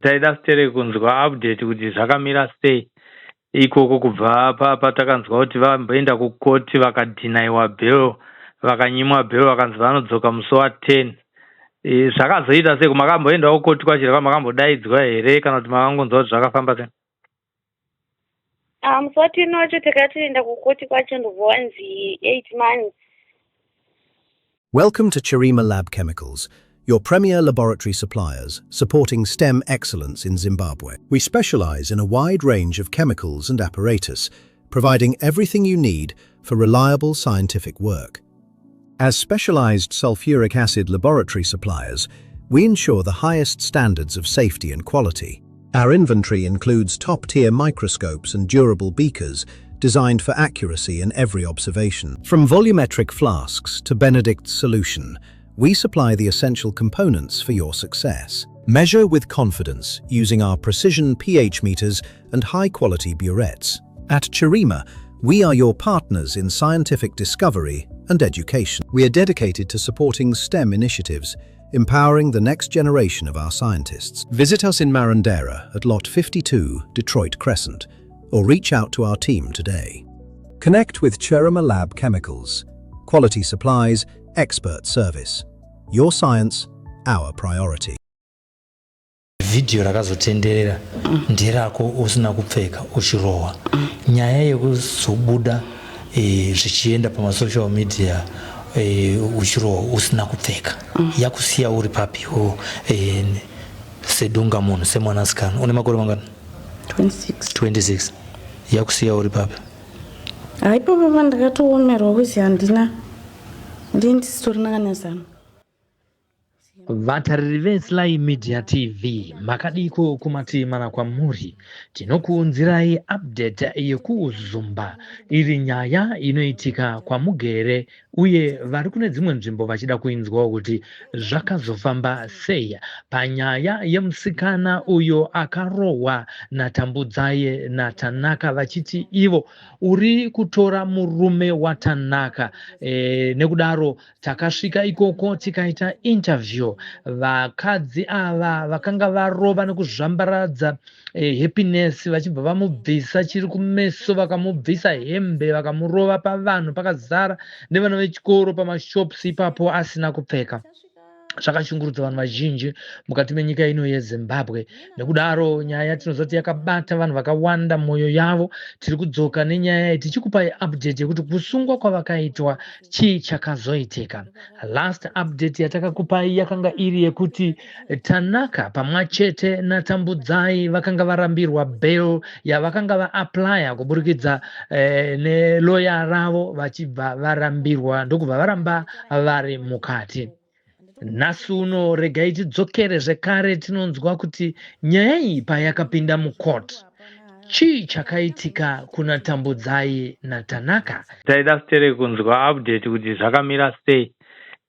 Taida sterek kunzwa update kuti zvakamira sei ikoko kubva patakanzwa kuti vamboenda kukoti vakadhinaiwa bail, vakanyimwa bail, vakanzi vanodzoka musi wa10. Zvakazoita sei? Makamboendawo koti kwacho? Makambodaidzwa here kana kuti makangonzwa kuti zvakafamba sei? Ah, musi wa10 wacho takatoenda kukoti kwacho, ndobva wanzi 8 months. Welcome to Chirima Lab Chemicals, your premier laboratory suppliers supporting STEM excellence in Zimbabwe. We specialize in a wide range of chemicals and apparatus, providing everything you need for reliable scientific work. As specialized sulfuric acid laboratory suppliers, we ensure the highest standards of safety and quality. Our inventory includes top-tier microscopes and durable beakers designed for accuracy in every observation. From volumetric flasks to Benedict's solution, we supply the essential components for your success. Measure with confidence using our precision pH meters and high-quality burettes. At Chirima, we are your partners in scientific discovery and education. We are dedicated to supporting STEM initiatives, empowering the next generation of our scientists. Visit us in Marondera at Lot 52, Detroit Crescent, or reach out to our team today. Connect with Chirima Lab Chemicals. Quality supplies, expert service. Your science, our priority. Vhidhiyo rakazotenderera nderako usina kupfeka uchirohwa. Nyaya yekuzobuda zvichienda pamasocial media uchirohwa usina kupfeka yakusiya uri papiwo sedunga munhu, semwanasikana une makore mangani? 26. 26. Yakusiya uri papi? Haipopo pandakatoomerwa kuzi handina, ndii ndisitorina kana zano. Vatariri veSly Media TV, makadiko kumatimana kwamuri? Tinokuunzirai update yekuUzumba. Iri nyaya inoitika kwamugere uye vari kune dzimwe nzvimbo vachida kuinzwawo kuti zvakazofamba sei panyaya yemusikana uyo akarohwa naTambudzai naTanaka, vachiti ivo uri kutora murume waTanaka. Nekudaro takasvika ikoko tikaita interview. Vakadzi ava vakanga varova nekuzvambaradza Happiness, vachibva vamubvisa chiri kumeso, vakamubvisa hembe, vakamurova pavanhu pakazara nevana vechikoro pamashops ipapo asina kupfeka. Zvakashungurudza vanhu vazhinji mukati menyika ino yeZimbabwe. Nekudaro nyaya tinozoti yakabata vanhu vakawanda mwoyo yavo. Tiri kudzoka nenyaya iyi tichikupai update yekuti kusungwa kwavakaitwa, chii chakazoitika. Last update yatakakupai yakanga iri yekuti Tanaka pamwe chete naTambudzai vakanga varambirwa bail yavakanga vaaplya kuburikidza neloya ravo, vachibva varambirwa, ndokubva varamba vari mukati. Nhasi uno regai tidzokere zvekare tinonzwa kuti nyaya iyi payakapinda mucourt, chii chakaitika kuna Tambudzai naTanaka. Taida sterek kunzwa update kuti zvakamira sei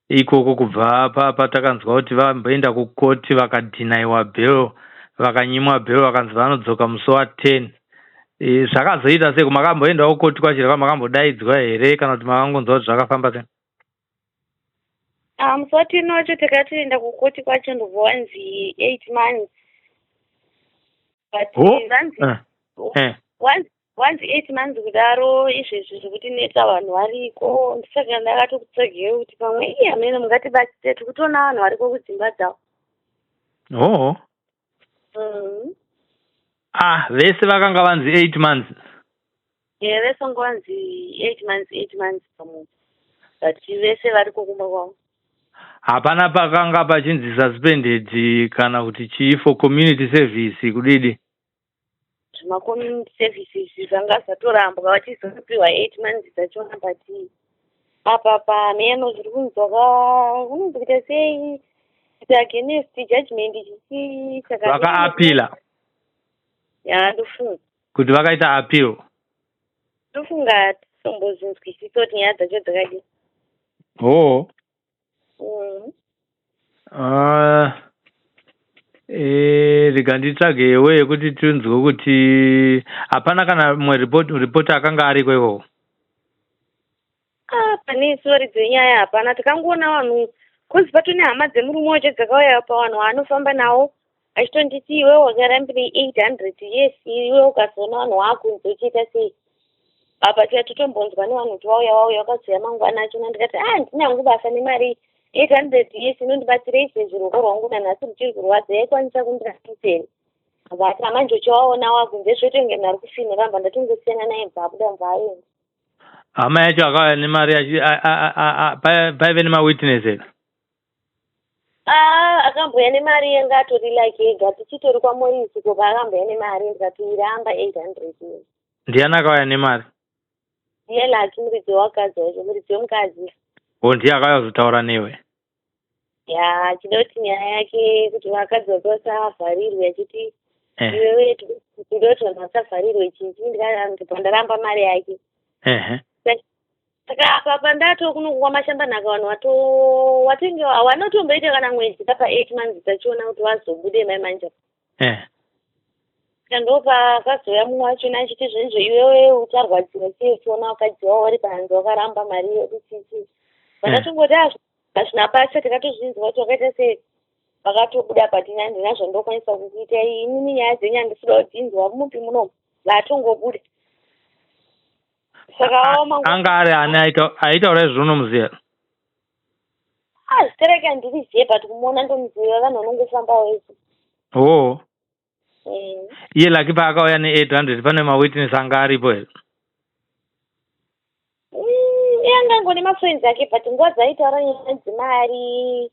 ikoko kubva patakanzwa kuti vamboenda kukoti vakadhinaiwa bail, vakanyimwa bail, vakanzi vanodzoka musi wa10. Zvakazoita sei? Makamboendawo koti kwacho? Makambodaidzwa here kana kuti makangonzwa kuti zvakafamba sei? Ah, musi wa10 wacho takatoenda kukoti kwacho, ndobva wanzi 8 months, but vanzi wanzi 8 months kudaro. Izvezvi zvekuti netsa vanhu variko, ndisaka ndakatokutsvageyo kuti pamwe iye hamene mungatibatsire, tikutoona vanhu variko kudzimba dzavo. Oh. Ah, vese vakanga vanzi 8 months? Ye, vese vanga vanzi 8 months, 8 months pamunhu, but vese variko kumba kwavo. Hapana pakanga pachinzi suspended kana kuti chii, for community service kudidi? Zvimacommunity services zvanga zvatorambwa, vachizopiwa 8 months dzachona, but apa pameno zviri kunzwa kunonzi kuita sei, kuti against judgment chichi. Vakaapila? Ya, ndofunga. Kuti vakaita appeal? Ndofunga, tisombozvinzwisisa kuti nyaya dzacho dzakadii. Oh. Ah, rega nditsvagewo yekuti tinzwe kuti hapana kana mumwe report akanga ariko ikoko. Ah, pane sori dzenyaya hapana. Takangoona vanhu kozi patone hama dzemurume wacho dzakauya pavanhu vaanofamba nawo. Achitonditi iwe wakarambirei 800 yes, iwe ukazoona vanhu waakunze uchiita sei? Apa tiya totombonzwa nevanhu kuti vauya vauya vakazouya mangwana achona. Ndikati ah, handina hangu basa nemari 800 yes, inondibatsirei sezvo ruoko rwangu nanhasi ruchiri kurwadza, yaikwanisa kundirapisa. But manje uchivaona wakunze zvotonge munhu ari kufinhura, mba ndatongosiyana naye, bva abuda, mva aenda. Hama yacho akauya nemari paive nemawitness here? Ah, akamboya nemari yanga atori like ega, tichitori kwaMorisi ko paakamboya nemari, ndikatoiramba 800 iyo. Ndiani akauya nemari? Ndiye Lucky, muridzi wewakadzi wacho, muridzi wemukadzi. O, ndiye akauya kuzotaura newe? Ya, achida kuti nyaya yake kuti vakadzi vake vasavharirwe, achiti iwewe toda kuti vanhu vasavharirwe chichi, ndikabva ndaramba mari yake. Saka apa pandato kuno kwaMashambanhaka, vanhu vato watenge wanotomboita kana mwedzi kapa 8 months tachiona kuti vazobude mai manje. Saka ndopakazouya mumwe wachona achiti zvinzvo iwewe ucharwadziwa sei uchiona vakadzi vavo vari panze, wakaramba mari yedu chichi. Vandatongoti hazvina basa, takatozvinzwa kuti wakaita sei, vakatobuda, but ini handina zvandokwanisa kukuita, inini nyaya dzenyu handisida kudzinzwa mupi munomu, vatongobuda. Saka Anga ari ani aitaura izvo, unomuziva? Ah, zita rake handirizive, but kumuona ndomuziva, vanhu vanongofamba wese. Oo. Iye Lucky paakauya ne800, pane mawitness anga aripo here? Iye anga angone mafriends ake, but nguva dzaitaura nyaya dzemari,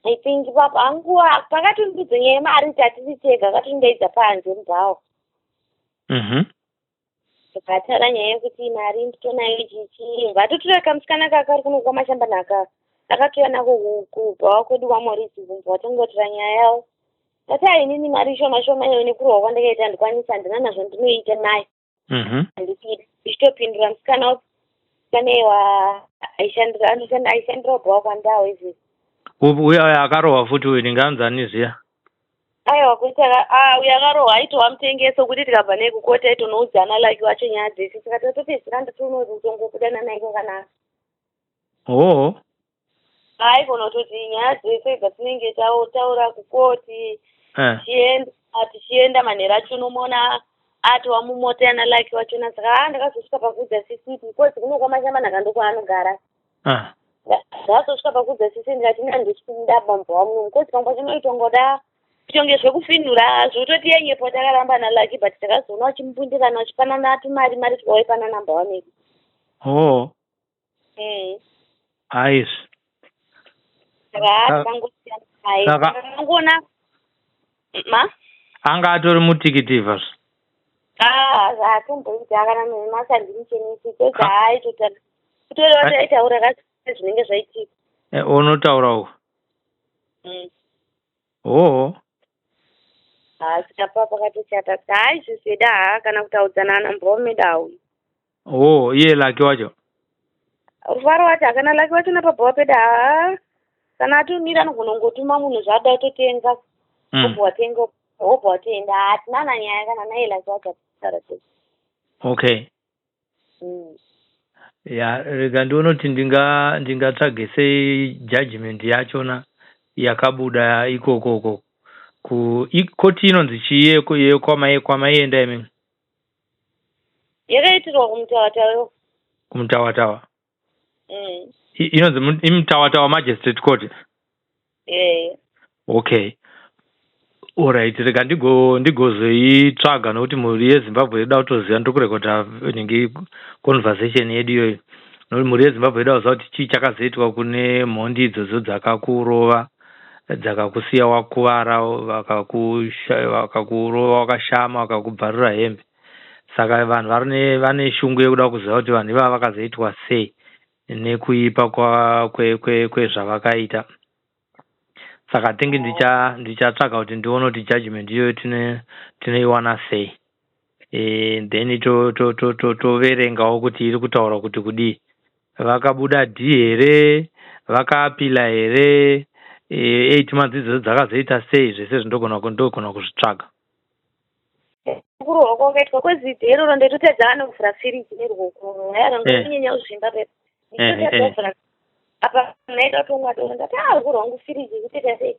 I think papa nguva pakatondudza nyaya yemari tatiri tega, akatondaidza panze mubhawa. Tikataura nyaya yekuti mari nditonayo chichi, vatotora kamusikana kaka kari kuno kwaMashambanhaka, akatouya nako kubhawa kwedu kwaMorisi, vatongotora nyaya yavo. Ndati ai, inini mari shoma shoma iyo nekurohwa kwandakaita handikwanisi, handina nazvo ndinoita nayo. Ndichitopindura musikana wa aishandira anoshanda aishandira kubhawa kwandawo izvi. Uya uya akarohwa futi uyu, ndinganzani zviya? Aiwa, kuti uyo akarohwa aitova mutengeso, kuti tikabva naye kukoti aitonoudzana Lucky wacho nyaya dzese, saka tatopedzisira ndatonotongobuda naye kwakanaka. Oo. Haigona kutoti nyaya dzese dzatinenge taura kukoti, tichienda tichienda manheru acho unomuona atova mumota yana Lucky wachona. Saka a ndakazosvika pakuudza sisi because kuno kwaMashambanhaka ndokwaanogara. Ndakazosvika pakuudza sisi, ndikati ina handisi kumuda bambo wamuno, because pamwe pacho noitongoda kutonge zvekufinhura zvekutoti yenyepo takaramba naLucky, but takazoona vachimbundirana vachipanana tumari mari twawaipanana mba wamedi. Oo. Aizvi. Saka takangosiyana naye. Takangoona ma Anga atori mutikitivha zve? Ah, haatomboita kana nemasandimichenesi kwega, haaitotara kutorewa kuti aitaura kasi zvinenge zvaitika. Unotaura uko? Oo. Saka pa pakatochata, hai, zvezveda haa kana kutaudzana namba wameda auyi. Oo, iye Lucky wacho? Rufaro wacho hakana, Lucky wacho napabhawa pedu haa kana atomira anogona kungotuma munhu zvaada kutotenga, obva watenga, wobva watoenda, hatina na nyaya kana naye Lucky wacho atitaura tese. Okay. Ya, rega ndione kuti ndingatsvage sei judgment yachona yakabuda ikokoko ku koti inonzi chii yekwamaienda imimi? Yakaitirwa kuMutawatawa. KuMutawatawa? Inonzi iMutawatawa Magistrate Court? Eh. Okay, alright, rega ndigozoitsvaga nokuti mhuri yeZimbabwe yoda kutoziva. Ndiri kurekodha nhingi conversation yedu iyoyo nokuti mhuri yeZimbabwe yoda kuziva kuti chii chakazoitwa kune mhondi idzodzo dzakakurova, dzakakusiya wakuvara, vakakurova wakashama, vakakubvarura hembe. Saka vanhu vane shungu yekuda kuziva kuti vanhu ivava vakazoitwa sei nekuipa kwezvavakaita. Saka I think ndichatsvaga kuti ndione kuti judgment iyoyo tinoiwana sei, then toverengawo kuti iri kutaura kuti kudii, vakabuda d here, vakaapila here, 8 months idzodzo dzakazoita sei, zvese ndogona kuzvitsvaga. Kurohwa kwakaitwa kwezidhi iroro, ndototadza anovhura firiji neruoko rangonyanya kuzvimba pepa, nditotadza kuvhura apa naida kutomwa doro, ndati a ruoko rwangu, firiji kutoita sei,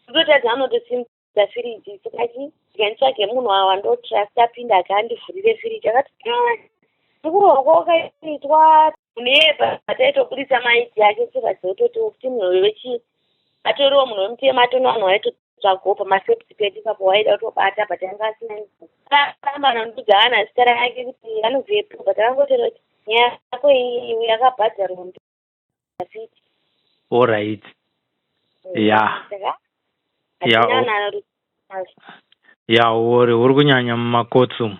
ndototadza anotosimba. Firiji saka chi ndikatsvage munhu wandotrust apinda akandivhurire firiji. Akati ndikurohwa kwakaitwa munhu pataitobudisa maidi ake tiratidza kutoti kuti munhu wechi atoriwo munhu wemutema, atona vanhu vaitotsvagawo pamasafety pedu ipapo, waida kutobata, but anga asina ramba nandudza ana zita rake kuti anobvepo, but akangotaura kuti nyaya yako iyi yakabhadharwa mufiti. Alright, ya. Ya. Ya, uri uri kunyanya mumakotsi umu.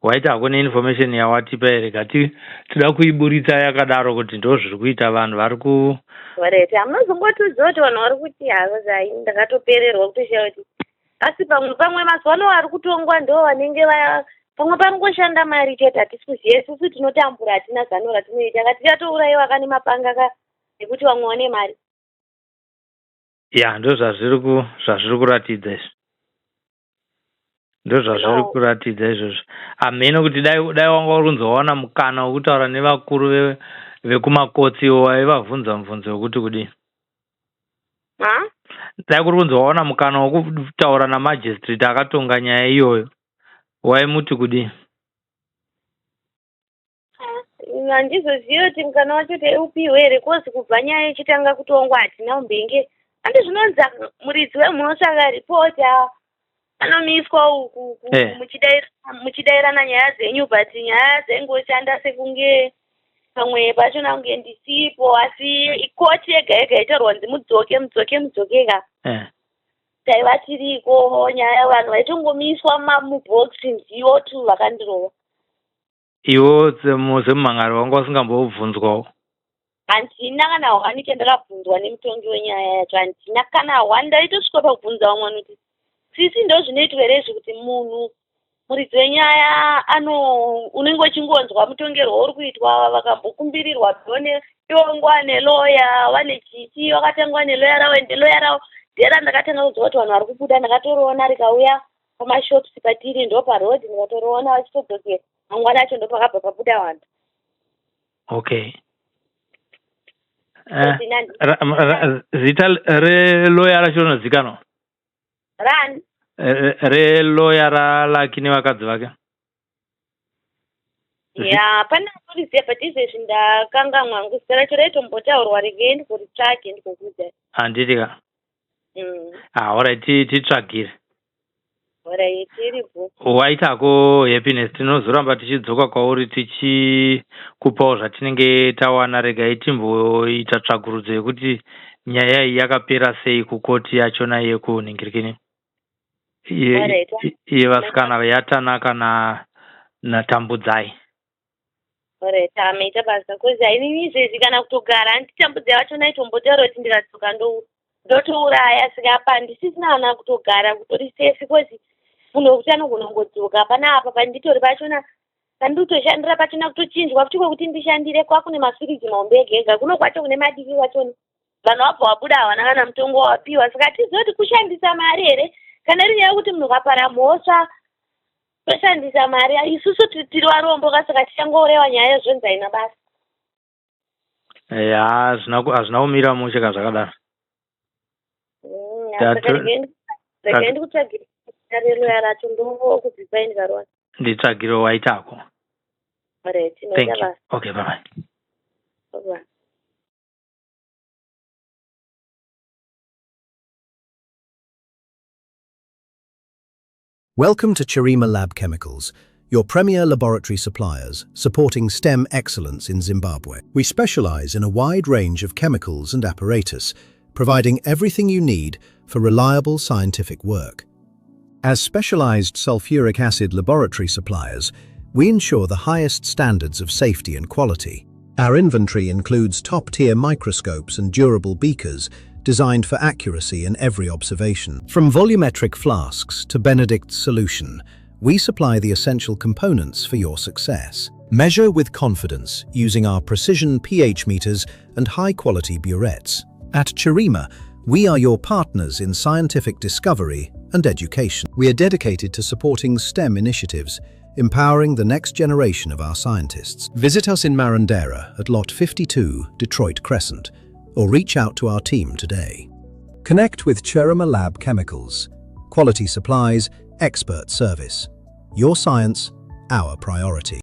Waita hakuna information yawatipa here? Gati toda kuiburitsa yakadaro kuti ndo zviri kuita vanhu vari ku Alright, hamunozongotiudza kuti vanhu vari kuti hazai. Ndakatopererwa kutoshaya kuti asi pamwe mazuva ano vari kutongwa ndo vanenge va pamwe panongoshanda mari chete, hatisi kuziva. Isusu tinotambura, hatina zano ratinoita ka, tichatourayiwa kane mapanga ka nekuti vamwe vane mari. Ya, ndo zvazviri kuratidza izvi, ndo zvazviri kuratidza izvozvo. Hameno kuti dai wanga uri kunzi wawana mukana wekutaura nevakuru vekumakotsi, waivabvunza mubvunzo wekuti kudini? Ha. Dai kuri kunzi wawana mukana wekutaura namagistrate akatonga nyaya iyoyo, waimuti kudini? Handizozivi kuti mukana wacho teupiwe here, 'cause kubva nyaya ichitanga kutongwa hatina kumbenge handi zvinonzi muridzi wemhosva akaripota anomiswa uku muchidairana nyaya dzenyu, but nyaya dzaingoshanda sekunge pamwe pachona kunge ndisipo, asi koti yega yega itaurwa kunzi mudzoke, mudzoke, mudzoke ka. Taiva tiriko nyaya, vanhu vaitongomiswa mubhokisi, ndivo tu vakandirova. Iwo semumhangari wanga usingambobvunzwawo? Handina kana one chandakabvunzwa nemutongi wenyaya yacho, handina kana one. Ndaitosvika pakubvunza vamwe vanhu kuti sisi, ndo zvinoitwa here izvi kuti munhu muridzi wenyaya ano unenge uchingonzwa mutongerwo uri kuitwa, vakambokumbirirwa dhone ivo wane loya wane chichi, vakatanga wane loya ravo, ende loya ravo ndera ndakatanga kunzwa kuti vanhu vari kubuda, ndakatoriona rikauya pamashops patiri ndo parodhi, ndikatoriona vachitodzokera mangwana acho, ndo pakabva pabuda vanhu. Okay. Zita reloya racho rinozikanwa? Rani? Reloya raLucky nevakadzi vake. Ya, pane atoriziva, but izvezvi ndakangamwa hangu zita racho, raitombotaurwa. Regei ndikoritsvage ndikokuudza. Handiti ka? Ah, alright, titsvagire. Alright, iripo. Waitako Happiness, tinozoramba tichidzoka kwauri tichikupawo zvatinenge tawana. Regai timboita tsvagurudzo yekuti nyaya iyi yakapera sei kukoti yachona yekunhingirikini yevasikana yaTanaka naTambudzai. Alright, amaita basa, 'cause hainini izvezvi kana kutogara handitambudzai vachona, itombotaura kuti ndikadzoka ndotouraya, saka apa handisisina kana kutogara kutori safe, 'cause munhu wekuti anogona kungodzoka pana apa panditori pachona pandikutoshandira pachona, kutochinjwa futi kwekuti ndishandire kwakune mafiriji mahombe ega ega, kuno kwacho kune madiki kwachona, vanhu vabva vabuda havana kana mutongo wawapiwa, saka hatizivi kuti kushandisa mari here kana iri nyaya yekuti munhu ukapara mhosva toshandisa mari. Isusu tiri varombo ka, saka tichangorewa nyaya yezvonzi haina basa. Ya, hazvina kumira mushe ka zvakadaro. Regai ndikutsvagire reloya racho, ndokudzipai ndikarowana. Nditsvagire, waitako. Alright. Thank you. Okay, bye bye. Bye. Welcome to Chirima Lab Chemicals, your premier laboratory suppliers supporting STEM excellence in Zimbabwe. We specialize in a wide range of chemicals and apparatus, providing everything you need for reliable scientific work. As specialized sulfuric acid laboratory suppliers, we ensure the highest standards of safety and quality. Our inventory includes top-tier microscopes and durable beakers designed for accuracy in every observation. From volumetric flasks to Benedict's solution, we supply the essential components for your success. Measure with confidence using our precision pH meters and high-quality burettes. At Chirima, we are your partners in scientific discovery and education. We are dedicated to supporting STEM initiatives, empowering the next generation of our scientists. Visit us in Marondera at Lot 52, Detroit Crescent, or reach out to our team today. Connect with Chirima Lab Chemicals. Quality supplies, expert service. Your science, our priority.